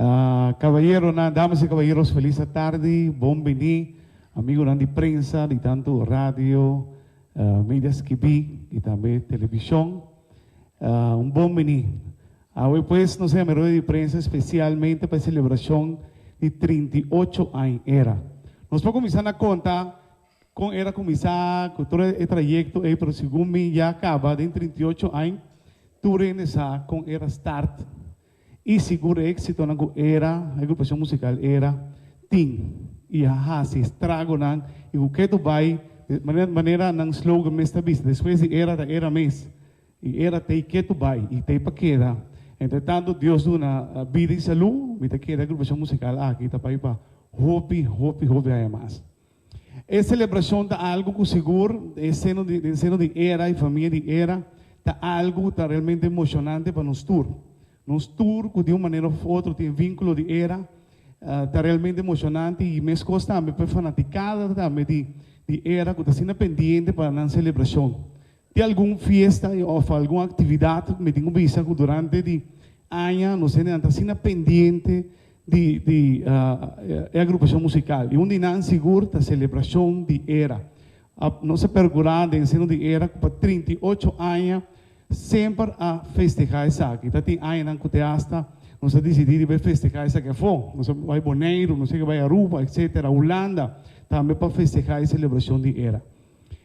Caballeronan, damas y caballeros, feliz atardi, bon bini, amigonan di prensa di tanto radio, media skibi y tambe television. Un bon bini. Awe pues nos a yama e rueda di prensa especialmente pa e celebracion di 38 aña era. Nos por cuminsa na conta con era cuminsa cu tur e trayecto ey, pero segun mi ya caba den 38 aña tur hende sa con era start y sigur e exitonan cu era, e agrupacion musical era, tin y a haci estragonan y cu ketu bay manera nan slogan mes ta bisa, despues di era ta era mes. I era t'ei ketu bai i t'ei pa keda. Entre tanto Dios duna bida i salú, mi ta kere agrupashon musikal aki ta bai pa hopi, hopi, hopi aña mas. E selebrashon ta algu ku sigur den seno di den seno di era i famia di era ta algu ku ta realmente emoshonante pa nos tur. Nos tur ku di un manera òf otro tin vínkulo di era ta realmente emoshonante i meskos tambe pa e fanatikada tambe di di era ku ta asina pendiente pa nan selebrashon. Tin algun fiesta òf algun aktividat mi tin ku bisa ku durante di aña nos hendenan ta asina pendiente di di e agrupashon musikal i un di nan sigur ta selebrashon di era. Nos a perkurá den seno di era ku pa 38 aña semper a festehá esaki. Ta tin añanan ku te asta nos a disidí di bai festehá esaki afó. Nos a bai Boneiru, nos a bai Aruba, etsetera, Hulanda tambe pa festehá e selebrashon di era.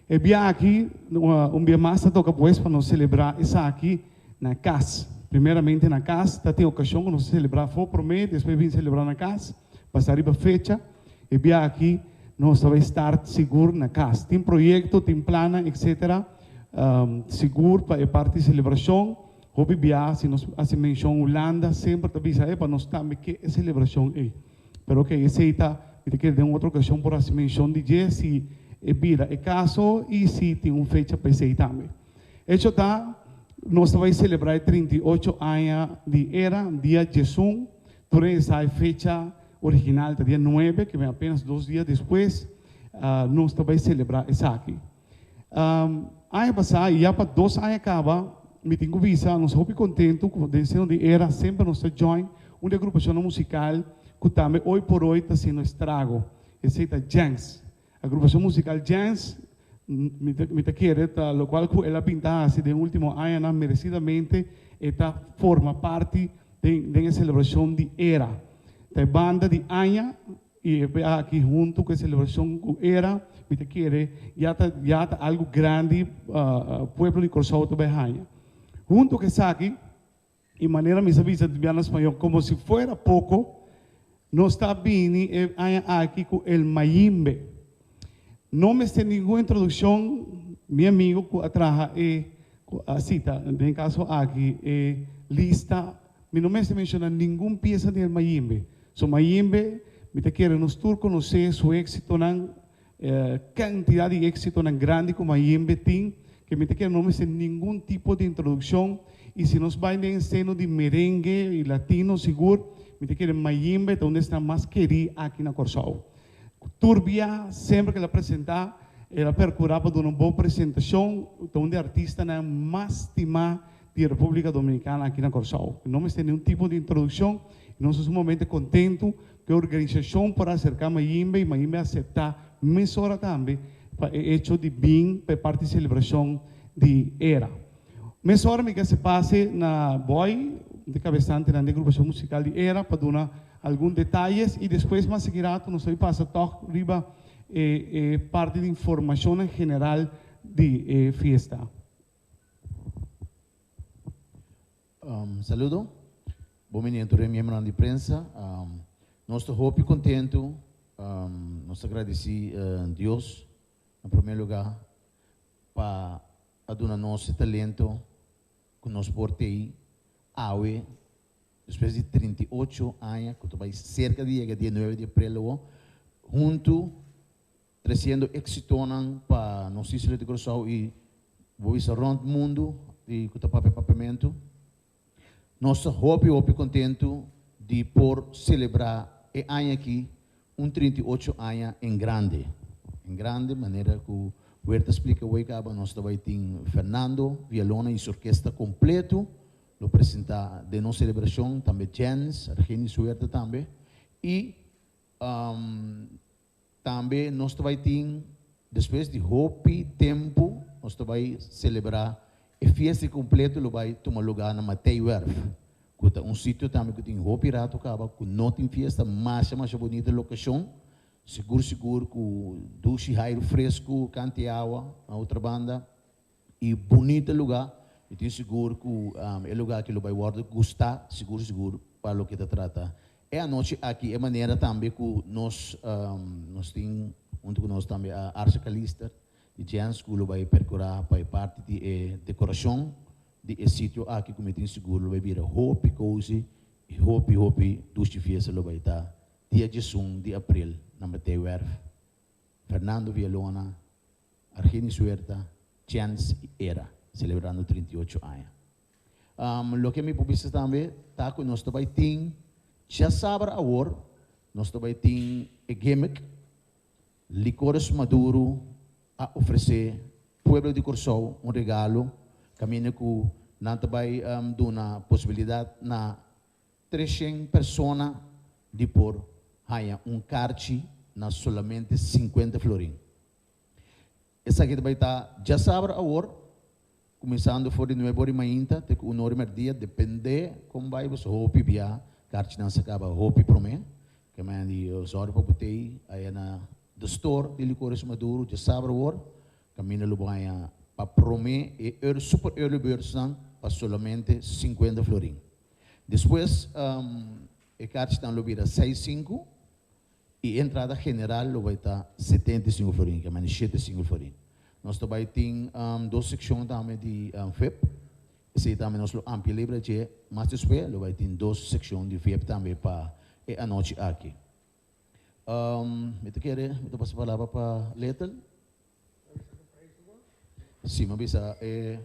E bia aki, un bia mas ta toka pues pa nos selebrá esaki na kas. Primeramente na kas, ta tin okashon ku nos ta selebrá afó promé, despues bin selebrá na kas, basá riba fecha. E bia aki nos ta bai start sigur na kas. Tin proyekto, tin plannan, etsetera, sigur pa e parti selebrashon. Hopi bia si nos hasi menshon Hulanda semper ta bisa, epa nos tambe ke e selebrashon ei. Pero ok, esei ta, mi ta kere den un otro okashon por hasi menshon di dje si e bira e kaso i si tin un fecha pa esei tambe. Echo ta, nos ta bai selebrá e 38 aña di era, dia 11, tur esei e fecha original ta dia 9, ke apenas dos dia despues nos ta bai selebrá esaki. Aña pasá i ya pa dos aña kaba, mi tin ku bisa nos hopi kontentu ku den seno di era semper nos ta join un di agrupashonnan musikal ku tambe hoy por hoy ta hasiendo estrago. Esei ta Jens. Agrupashon musikal Jens, mi ta mi ta kere ta lokual ku el a bin ta hasi den último añanan meresidamente e ta forma parti den den e selebrashon di era. Ta e banda di aña. I e bia aki huntu ku e selebrashon ku era, mi ta kere ya ta ya ta algu grandi pueblo di Kòrsou ta bai haña. Huntu ku esaki, i manera mi sa bisa bia na spañó, komo si fuera poko, nos ta bini e aña aki ku El Mayimbe. No mester ningun introdukshon, mi amigu ku a traha e ku a sita den e kaso aki e lista, mi no mester menshoná ningun piesa di El Mayimbe. So Mayimbe, mi ta kere nos tur konosé su éksitonan, e kantidat di éksitonan grandi ku Mayimbe tin, ke mi ta kere no mester ningun tipo di introdukshon. I si nos bai den seno di merengue i latino sigur, mi ta kere Mayimbe ta un di esnan mas kerí aki na Kòrsou. Tur bia, semper ku el a presentá, el a perkurá pa duna un bon presentashon, ta un di artistanan mas stimá di Repúblika Dominikana aki na Kòrsou. No mester ningun tipo di introdukshon i nos ta sumamente kontentu ku e organisashon por a aserká Mayimbe i Mayimbe a aseptá mesora tambe pa e echo di bin pa e parti di selebrashon di era. Mesora mi ke hasi pase na Boy, un di kabesantenan di e grupashon musikal di era, pa duna algun detayes i despues mas sigui ratu nos ta bai pasa tòg riba e e parti di informashonnan general di e fiesta. Saludo. Bon bini tur e miembronan di prensa. Nos ta hopi kontentu. Nos ta gradisí Dios na promé lugá pa a duna nos e talento ku nos por tei awe despues di 38 aña ku ta bai serka di yega dia 9 di aprel awo huntu Tresiendo éksitonan pa nos isla di Kòrsou i bo bisa rònt mundu di ku ta papia papiamentu. Nos ta hopi hopi kontentu di por selebrá e aña aki un 38 aña en grande. En grande manera ku Huerta splika wei kaba nos ta bai tin Fernando Villalona i su orkesta kompletu. lo presentá den nos selebrashon, tambe Jens, Argenis Huerta tambe i tambe nos ta bai tin despues di hopi tempu nos ta bai selebrá e fiesta kompleto lo bai tuma lugá na Mateiwerf ku ta un sitio tambe ku tin hopi rato kaba ku no tin fiesta masha masha bunita lokashon. Sigur sigur ku dushi hairu fresku, kanti awa na otro banda i bunita lugá. Mi tin sigur ku e lugá aki lo bai wòrdu gustá sigur sigur pa loke ta trata e anochi aki. E manera tambe ku nos nos tin huntu ku nos tambe a Arce Calister di Jens ku lo bai perkurá pa e parti di e dekorashon di e sitio aki ku mi tin sigur lo bai bira hopi kozi i hopi hopi dushi fiesta lo bai ta Dia 11 di april na Mateiwerf, Fernando Villalona, Argenis Huerta, Chens i Era, selebrando 38 aña. Loke mi por bisa tambe ta ku nos ta bai tin djasabra awor, nos ta bai tin e gimmick Licores Maduro a ofresé pueblo di Kòrsou un regalo kaminda ku nan ta bai duna posibilidat na 300 persona di por haña un karchi na solamente 50 florin. Esaki ta bai ta djasabra awor, kuminsando for di 9 or di mainta te ku 1 or di mèrdia, dependé kon bai boso hopi bia karchinan sa kaba hopi promé. Ke men di sòru pa bo tei aya na de store di Licores Maduro djasabra awor, kaminda lo bo haña pa promé e super early birdsnan pa solamente 50 florin. Despues e karchinan lo bira seis sinku i e entrada general lo bai ta 75 florin, ke mane 75 florin. Nos ta bai tin dos sekshon tambe di vip, esei tambe nos lo amplia libre dje mas despues, lo bai tin dos sekshon di vip tambe pa e anochi aki. Mi ta kere, mi ta pasa palabra pa Little. Si, mi a bisa e,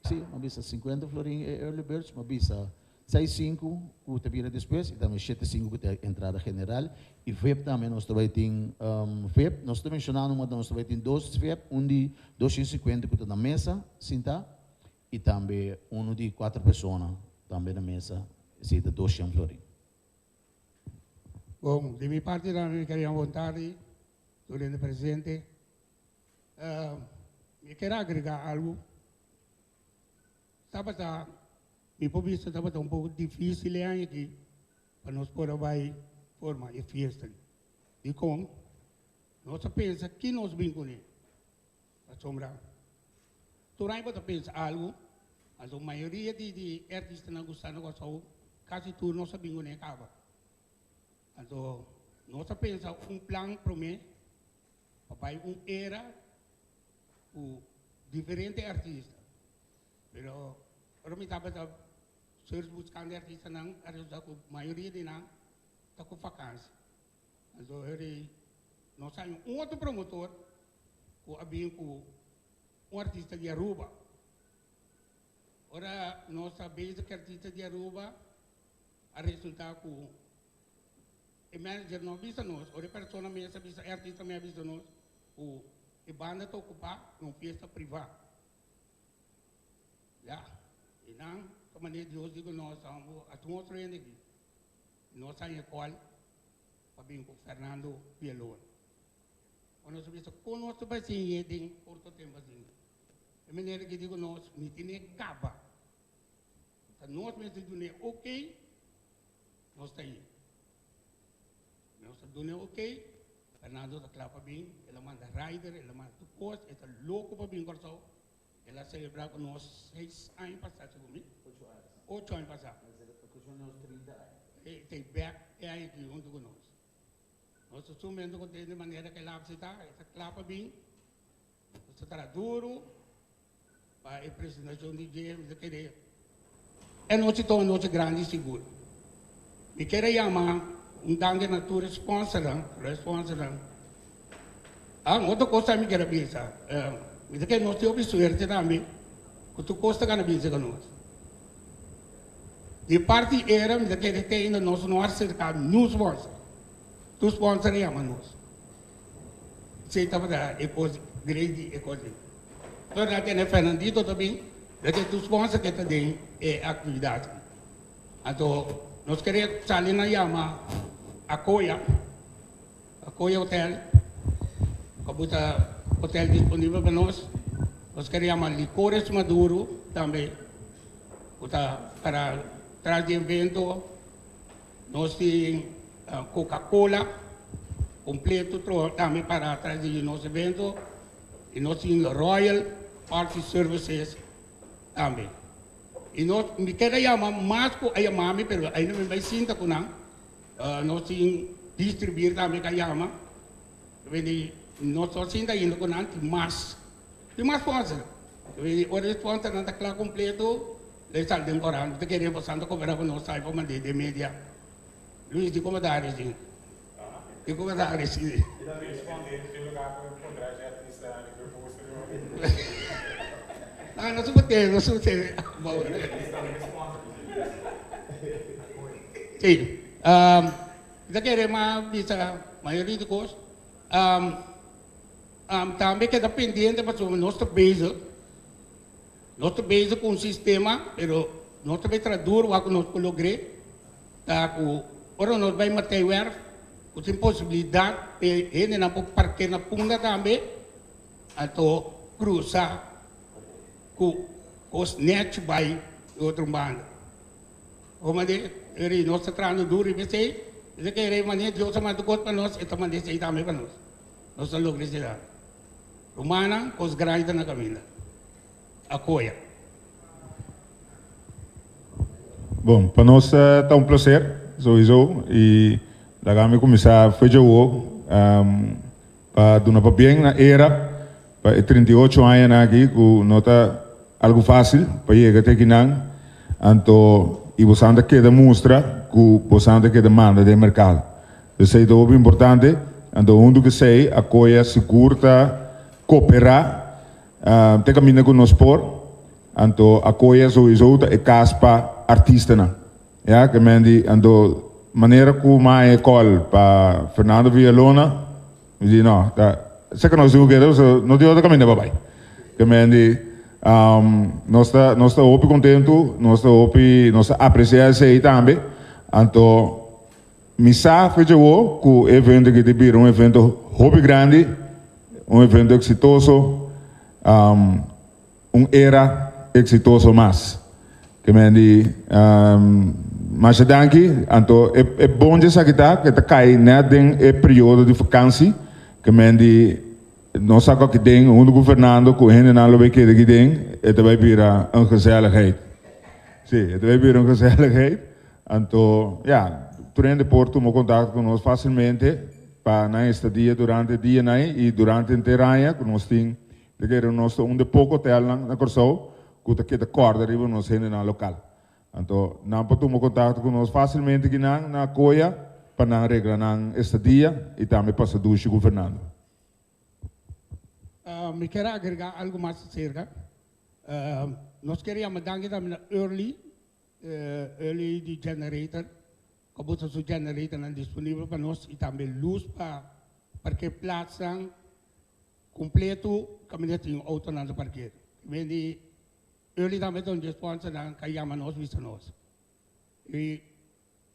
si, mi a bisa 50 florin e early birds, mi a bisa 65 ku ta bira despues i tambe 75 ku ta entrada general. I VIP tambe nos ta bai tin VIP, nos ta menshonando mas nos ta bai tin dos VIP, un di 250 ku ta na mesa sintá i tambe unu di kuater persona tambe na mesa, esei ta 200 florin. Bon, di mi parti tambe mi queria bon tardi, tur hende presente. Mi kier agrega algo. Tabata, mi por bisa tabata un poco dificil e aña aki pa nos por a bay forma e fiesta. Dicon? Nos a pensa ki nos bin cune. Pasobra tur aña bo ta pensa algo, anto mayoria di di e artistanan ku sta na Kòrsou kasi tur nos a bin kuné kaba. Anto nos a pensa un plan promé pa bai un era ku diferente artista. Pero ora mi tabata search buskando e artistanan a resulta ku mayoria di nan ta ku fakansi. Anto heri nos haña un otro promotor ku a bin ku un artista di Aruba. Ora nos a bezig ku e artista di Aruba, a resulta ku e manager no a bisa nos, ora e persona mes a bisa, e artista mes a bisa nos ku e banda ta okupá na un fiesta privá. Ya, i nan ta manera Dios di ku nos, hasi un otro hende aki. Nos haña kòl pa bin ku Fernando Villalona. Ora nos a bisa kon nos ta bai siñ'é den korto tempu asina? E manera ki di ku nos, mi tene kaba. Ta nos mester dun'é okey, nos ta yin. Nos a dun'é okey, Fernando ta kla pa bin, el a manda rider, el a manda tur kos, e ta loko pa bin Kòrsou. El a selebrá ku nos 6 aña pasá, segun mi. 8 aña pasá. 8 aña pasá. Nos 30 aña. E ta bèk e aña aki huntu ku nos. Nos ta sumamente kontentu di manera ku el a akseptá, e ta kla pa bin. Nos ta traha duru pa e presentashon di dje, mi ta kere e nochi ta un nochi grandi sigur. Mi kere yama un danki na tur e sponsornan, e sponsornan. Ah, un otro kos tambe mi kere bisa, mi ta kere nos tin hopi suerte tambe ku tur kos ta gana bisa ku nos. Di parti era mi ta kere te ainda nos no a serka niun sponsor. Tur sponsor a yama nos. Esei tabata e kos great di e kos ei. Entonces nan tene Fernandito ta bin. Dje tur sponsor ku ta den e aktividat. Anto nos ke sali na yama Akoya, Akoya Hotel, ku ta hotel disponibel pa nos. Nos ke yama Licores Maduro tambe, ku ta pa tras di evento. Nos tin Coca-Cola kompleto tambe pa tras di nos evento. I nos tin Royal Party Services tambe. I nos, mi ke yama mas ku a yama mi, pero ainda mi bai sinta ku nan. Nos tin distribuir tambe ku a yama. Nos no sinta ainda ku nan, tin mas. Tin mas sponsor. Ora e sponsor nan ta kla kompleto, lo sali den korant. Mi ta kere boso ta koperá ku nos sai pa mand'é den media. Luis, di komentario sin? Di komentario sin? No, no supute, no supute. Si. Mi ta kere mas bisa mayoria di kos. Tambe keda pendiente pasobra nos ta bezig, nos ta bezig ku un sistema, pero nos ta bay traha duro wak ku nos por logr'é, ta ku ora nos bay Mateiwerf ku tin posibilidat pa e hendenan por parker na Punda tambe, anto krusa ku kos nèchi bay e otro banda. Bo mande, eri nos ta trahando duro riba esei, esei kere manera Dios a manda kos pa nos, e ta manda esei tambe pa nos. Nos ta logra esei tambe. Rumannan, kos grandi ta na kaminda. Akoya. Bon, pa nos ta un placer, sowieso, y laga mi cuminsa fecha awo pa duna pabien na era pa e 38 añanan aki cu no ta algo facil pa yega te akinan, anto y bosan ta keda mustra cu bosan ta keda manda den mercado. Esei ta hopi importante, anto huntu ku esei Akoya sigur ta koperá te kaminda ku nos por, anto Akoya souiso ta e kas pa artistanan. Ya, ke men di, anto manera ku mai e kòl pa Fernando Villalona, mi di no, ta seka nos diku keda pasobra no tin otro kaminda pa bai. Ke men di, nos ta nos ta hopi kontentu, nos ta hopi nos ta apresiá esei tambe, anto. Mi sa fecha awo ku e evento aki ta bira un evento hopi grandi, un evento eksitoso, un era eksitoso mas. Ke men di masha danki. Anto e bon dje esaki ta ku e ta kai nèt den e periodo di fakansi. Ke men di nos sa ku aki den huntu ku Fernando ku hendenan lo bai keda aki den e ta bai bira un gezelligheid. Si, e ta bai bira un gezelligheid. Anto, ya, tur hende por tuma kontakto ku nos fásilmente pa nan estadia durante e dianan ei i durante henter aña ku nos tin. Ta kere nos ta un di e poko hotelnan na Kòrsou ku ta keda kòrda riba nos hendenan lokal. Anto, nan por tuma kontakto ku nos fásilmente kinan na Koya pa nan regla nan estadia i tambe pasa dushi ku Fernando. Mi kier agregá algu mas aserka. Nos kier yama danki tambe na Early. Early di generator, ku bo ta su generatornan disponibel pa nos i tambe lus pa parkeerplaatsnan kompleto kaminda tin outonan ta parkeer. Men di Early tambe ta un di e sponsornan ku a yama nos bisa nos. I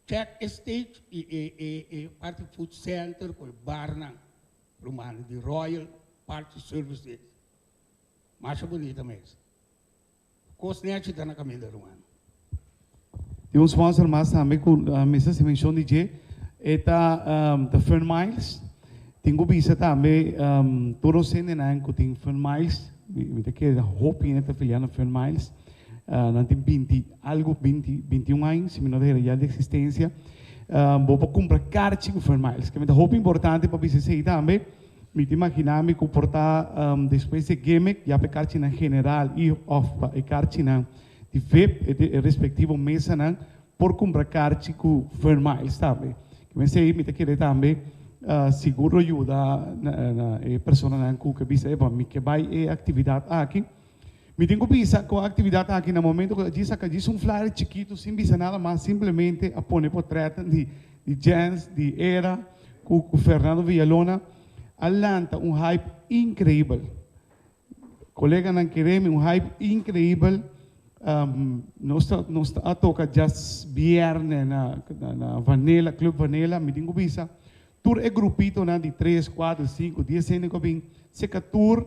check e stage i e parti food center ku e barnan ruman di Royal Party Services. Masha bunita mes. Kos nechi ta na kaminda ruman. Tin un sponsor mas tambe ku mester hasi menshon di dje, e ta ta Fun Miles. Tin ku bisa tambe tur nos hendenan ku tin Fun Miles, mi ta kere hopi hende ta afiliá na Fun Miles, nan tin binti algu, binti, bintiun aña si mi no ta hera ya di eksistensia. Bo por kumpra karchi ku Fun Miles, ke mi ta hopi importante pa bisa esei tambe. Mi ta imaginá mi ku por ta despues di e gimmick ya pa e karchinan general i òf pa e karchinan di vip e respektivo mesanan por kumpra karchi ku Fern Miles tambe. Esei mi ta kere tambe sigur lo yuda na e personanan ku ke bisa epa mi ke bai e aktividat aki. Mi tin ku bisa ku e aktividat aki na momento ku a djis saka djis un flyer chikitu sin bisa nada mas simplemente a pone potrètnan di Jens di Era ku Fernando Villalona a lanta un hype inkreibel. Koleganan kere mi un hype inkreibel. Nos a toka djabièrnè na Vanilla, Club Vanilla, mi tin ku bisa. Tur e grupitonan di 3, 4, 5, 10 hende ku bin, seka tur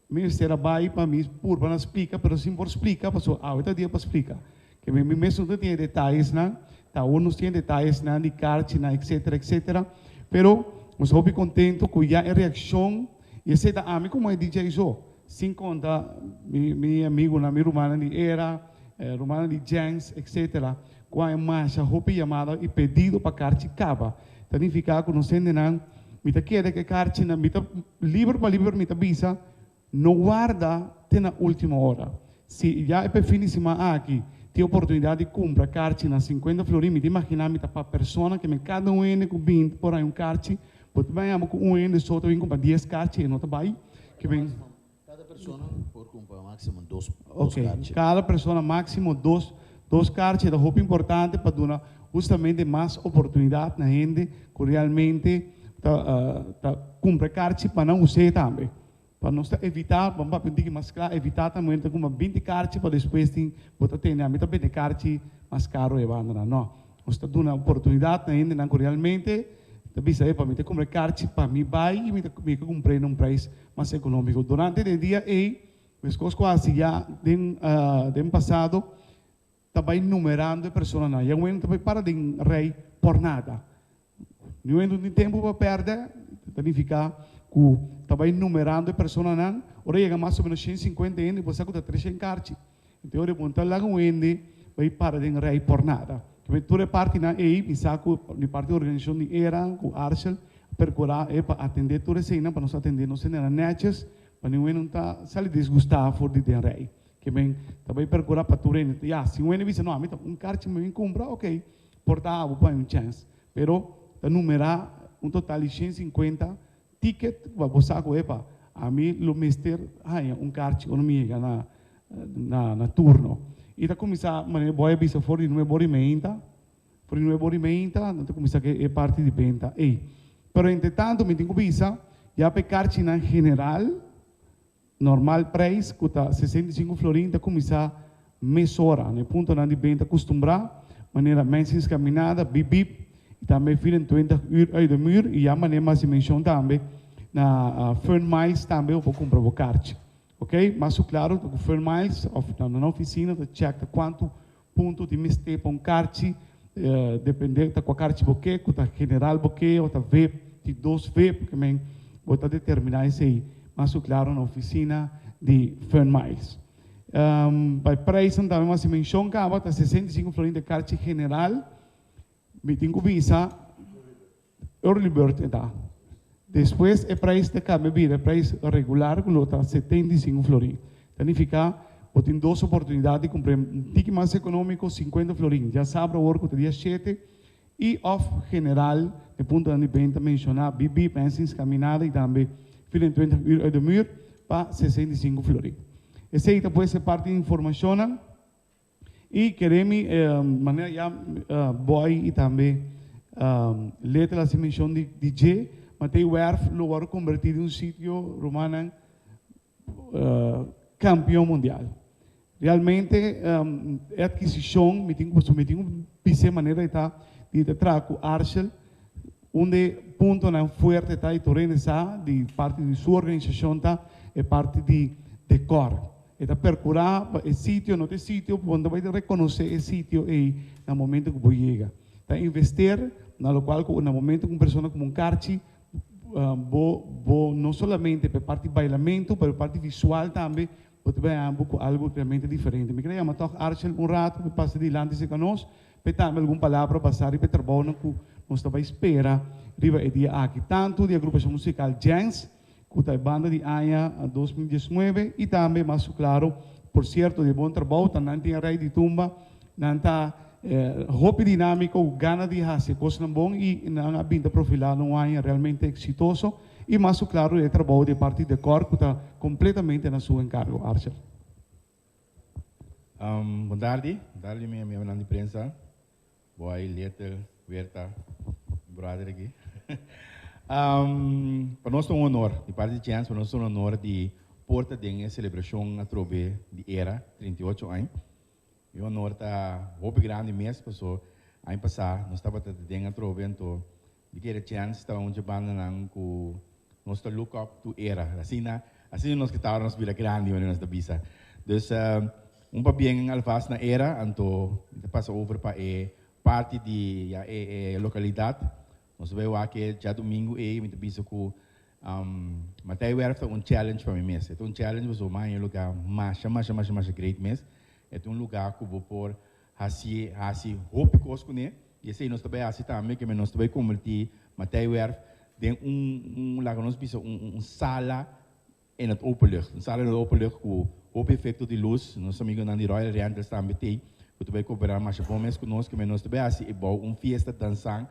mester a bai pa mi purba na splika, pero sin por splika, paso awe ta dia pa splika. Ke mi mes no tin detayesnan, ta awor nos tin detayesnan di karchinan, etc., etc. Pero nos hopi kontentu ku ya e reakshon, i esei ta ami komo e DJ so, sin konta mi amigunan, mi rumannan di era, rumannan di Jens, etc. Ku a masha hopi yamada i pedido pa karchi kaba. Ta nifiká ku nos hendenan, mi ta kere ku e karchinan, mi ta liber pa liber mi ta bisa, no warda te na último ora. Si ya e pa fin di siman aki tin oportunidat di kumpra karchi na 50 florin, mi ta imaginá mi ta pa persona ke men kada un hende ku bin por haña un karchi, bo ta bai ama ku un hende so ta bin kumpra 10 karchi e no ta bai. Ke men Kada persona por kumpra máksimo dos karchi. Kada persona máksimo dos karchi. Ta hopi importante pa duna hustamente mas oportunidat na hende ku realmente ta kumpra karchi pa nan us'é tambe. Pa nos ta evitá, ban papia un tiki mas kla, evitá tambe ta kumpra 20 karchi pa despues tin bo ta tende ami ta bende karchi mas karo e bandanan. No, nos ta duna oportunidat na hendenan ku realmente ta bisa e pa mi ta kumpra e karchi pa mi bai i mi ta kumpr'é na un preis mas ekonómiko. Durante den dia ei, meskos ku a hasi ya den pasado, ta bai numerando e personanan. Ya un ta bai para den rei por nada. Niun no tin tempu pa pèrdè, ta nifiká ku ta bai numerando e personanan. Ora yega mas o ménos 150 hende, bo sa ku ta 300 karchi. Enton ora bo no ta laga un hende bai para den rei por nada. Tur e partinan ei, mi sa ku di parti di organisashon di era ku Arshel a perkurá e pa atendé tur eseinan pa nos atendé nos hendenan nètjes, pa niun hende no ta sali disgustá for di den rei. Ke men ta bai perkurá pa tur hende. Ya, si un hende bisa, no, ami ta un karchi mi bin kumpra, ok, por ta abo pa un chèns. Pero ta numerá un total di 150 ticket pa bo sa ku epa, ami lo mester haña un karchi ora mi yega na turno. I ta kuminsá manera bo a bisa for di 9 or i meinta, for di 9 or i meinta nan ta kuminsá ku e parti di benta ei. Pero entretantu mi tin ku bisa ya pa e karchinan general, normal prijs ku ta 65 florin ta kuminsá mesora na e puntonan di benta kustumbrá, manera Mensing's Caminada, Bip Bip i tambe 24 uur uit de muur i ya manera mas di menshon tambe na Fun Miles tambe bo por kumpra bo karchi. Ok, mas su klaro ta ku Fun Miles òf na nan ofisina ta chèk ta kuantu punto tin mester pa un karchi, depende ta kua karchi bo ke, ku ta general bo ke òf ta vip, tin dos vip, ke men bo ta determiná esei mas su klaro na ofisina di Fun Miles. Pa e prijsnan tambe mas menshon kaba ta 65 florin di karchi general, mi tin ku bisa early bird e ta. Despues e prijs ta kambia bira e prijs regular ku lo ta 75 florin. Ta nifiká bo tin dos oportunidat di kumpra un tiki mas ekonómiko, 50 florin djasabra awor ku ta dia 7 i òf general e puntonan di benta menshoná BB, Mensing's Caminada i tambe 24 uur uit de muur pa 65 florin. Esei ta pues e parti di informashonnan i kere mi manera ya Boy i tambe Letra a hasi menshon di dje, Matei Werf lo wòrdu kombertí den un sitio rumannan kampion mundial. Realmente e adquisicion mi tin cu mi tin cu bisa e manera e ta di ta traha cu Arshel, un di e puntonan fuerte ta y tur hende sa di parti di su organisacion ta e parti di decor. E ta percura pa e sitio no ta e sitio bo no ta bay reconoce e sitio ey na momento cu bo yega. Ta invester na locual cu na momento cu un persona como un carchi bo no solamente pa e parti bailamento pero e parti visual tambe bo ta bay abo cu algo realmente diferente. Mi kere yama toch Arshel un rato pa pasa dilanti cerca nos pa e tambe algun palabra basa riba e trabounan cu nos ta bay spera riba e dia aki. Tanto di agrupacion musical Jens cu ta e banda di aña 2019 y tambe mas su claro, por cierto, di e bon trabou ta nan tin e rey di tumba, nan ta hopi dinamico, cu gana di haci e cosnan bon y nan a bin ta profila na un aña realmente exitoso y mas su claro di e trabou di e parti decor cu ta completamente na su encargo. Arshel. Bon tardi, bon tardi mi amigonan di prensa, Boy, Letel, Berta, mi brother aki. Pa nos ta un honor, di parti di Chance, pa nos ta un honor di por ta den e celebracion atrobe di era, 38 aña. E honor ta hopi grandi mes, paso aña pasá nos tabata den atrobe, anto di kere chèns ta un dje bandanan ku nos ta look up to era. Asina, asina nos ke ta ora nos bira grandi, manera nos ta bisa. Dus un pabien alvast na era, anto mi ta pasa over pa e parti di ya e e lokalidat. Nos ta bai wak e djadumingu ei, mi ta bisa ku Matei Werf ta un challenge pa mi mes. E ta un challenge pasobra mi haña un lugá masha, masha, masha, masha great mes. E ta un lugá ku bo por hasi hasi hopi kos kuné i esei nos ta bai hasi tambe ke nos ta bai kombertí Matei Werf den un un laga nos bisa un un sala in het openlucht. Un sala in het openlucht ku hopi efekto di lus. Nos amigonan di Royal Rentals tambe t'ei ku ta bai kooperá masha bon mes ku nos ke nos ta bai hasi e bou un fiesta dansan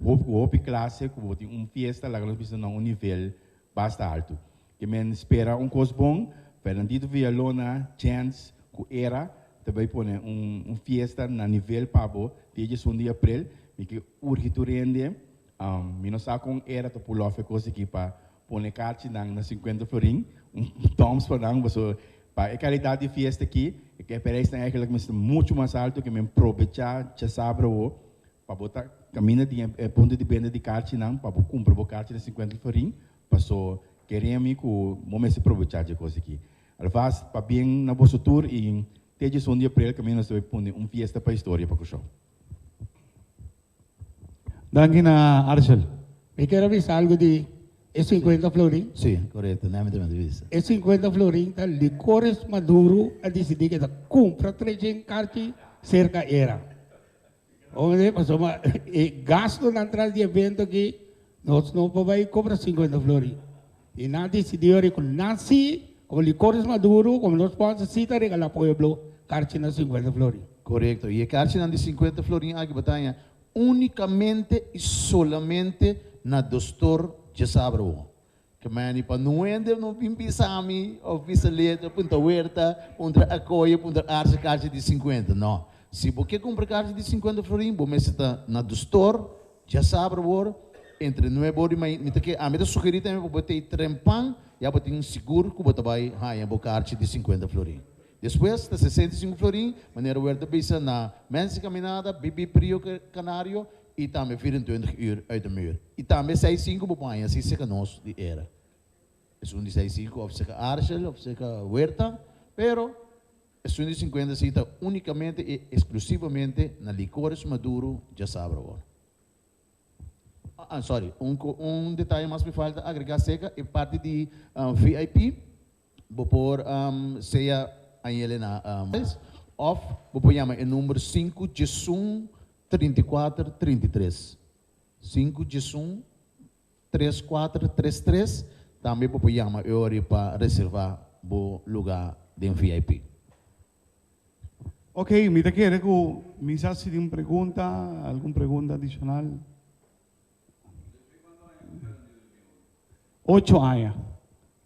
hopi ku hopi klase ku bo tin un fiesta laga nos bisa na un nivel basta altu. Ke men spera un kos bon, Fernandito Villalona, Chance ku Era ta bai pone un un fiesta na nivel pa bo dia diesun di aprel. Mi ke urgi tur hende, mi no sa kon Era ta pull off e kos aki pa pone karchinan na sinkuenta florin, un toms pa nan, pasobra pa e kalidat di fiesta aki, e prijsnan eigenlijk mester muchu mas altu ke men probecha djasabra awo pa bo ta kaminda di e punto di benta di karchinan pa bo kumpra bo karchi na sinkuenta florin, paso kere mi ku bo mester probecha dje kos aki. Alvast pabien na boso tur i te djesun di aprel kaminda nos ta bai pone un fiesta pa historia pa Kòrsou. Danki na Arshel. Mi kier a bisa algo di e 50 florin. Sí, korekto, nèt mi ta mester bisa. E 50 florin ta Licores Maduro a disidí ke ta kumpra trechen karchi serka era. Oye, pasobra e gastonan tras di evento aki nos no por bai kobra 50 florin. I nan a disidí ora ku nan sí, komo Licores Maduro, komo nos sponsor sí ta regalá pueblo karchinan 50 florin. Korekto. I e karchinan di 50 florin aki bo ta haña únikamente i solamente na Dostor Djasabra bo. Ke meni pa no hende no bin bisa mi òf bisa Letra, puntra Huerta, puntra Akoye, puntra Arce karchi di 50. No. Si bo ke kumpra karchi di 50 florin bo mester ta na Dostor Djasabra wor entre nuebe or di mainta. Mi ta ke ami ta sugerí tambe pa bo tei trempan ya bo tin sigur ku bo ta bai haña bo karchi di 50 florin. Despues ta 65 florin, manera Huerta bisa na Mensen Caminada, BB Prio Canario y tambe 24 uur uit de muur. Y tambe seis sinku bo por haña si seka nos di era. Esun di seis sinku of seka Arshel of seka Huerta, pero esun di 50 si ta unicamente y exclusivamente na Licores Maduro djasabra awor. Ah, sorry, un, un detaye mas mi falta agrega seka e parti di VIP. Bo por sea añele na of bo por yama e number sinku diesun 34 33. Sinku diesun tres kuater tres tres. Tambe bo por yama e ora pa reserva bo luga den VIP. Ok, mi ta kere ku mi sa si tin pregunta, algun pregunta adishonal. Ocho aña.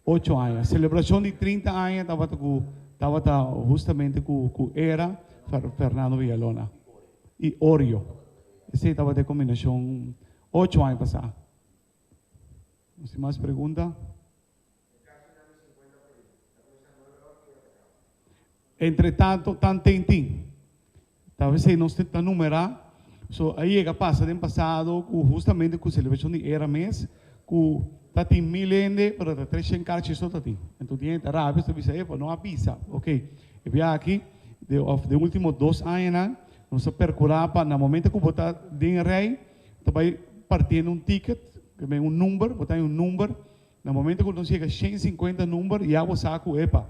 Ocho aña. Selebrashon di 30 aña tabata ku tabata hustamente ku ku era Fernando Villalona i Orio. Esei tabata e kombinashon ocho aña pasá. Nos tin mas pregunta? Entre tanto, tanten tin. Ta p'esei nos ta numerá. So, a yega pasa den pasado ku hustamente ku selebrashon di era mes ku ta tin mil hende pero ta treshen karchi so ta tin. Enton tin hende ta rabia ta bisa epa no a bisa. Ok, e bia aki de of den ultimo dos añanan nos a perkurá pa na momento ku bo ta den rei ta bai partiendo un ticket, un number, bo ta haña un number. Na momento ku nos yega 150 number ya bo sa ku epa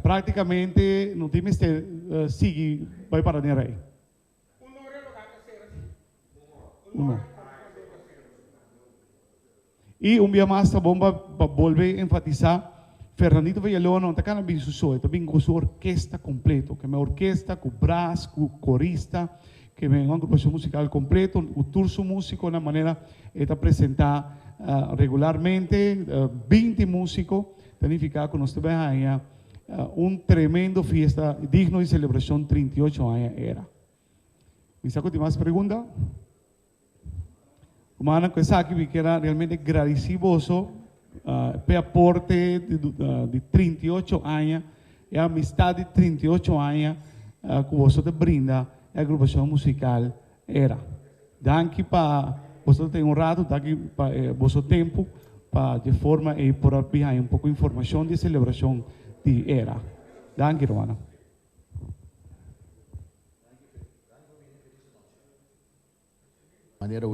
praktikamente no tin mester sigui bai para den rei. Uno. I un bia mas ta bon pa pa bolbe enfatisá Fernandito Villalona no ta kana bin su so, e ta bin ku su orkesta kompleto. Ke men orkesta ku bras, ku korista, ke men un agrupashon musikal kompleto ku tur su músikonan manera e ta presentá regularmente. Binti músiko ta nifiká ku nos ta bai haña un tremendo fiesta digno di selebrashon 38 aña era. Mi sa ku tin mas pregunta? Rumannan, ku esaki mi kier a realmente gradisí boso p'e aporte di 38 aña, e amistad di 38 aña. ku boso ta brinda e agrupashon musikal Era. Danki pa boso ta ten un ratu, danki pa e boso tempu pa dje forma ei por a bin haña un poko informashon di e selebrashon di Era. Danki Romana. Manera.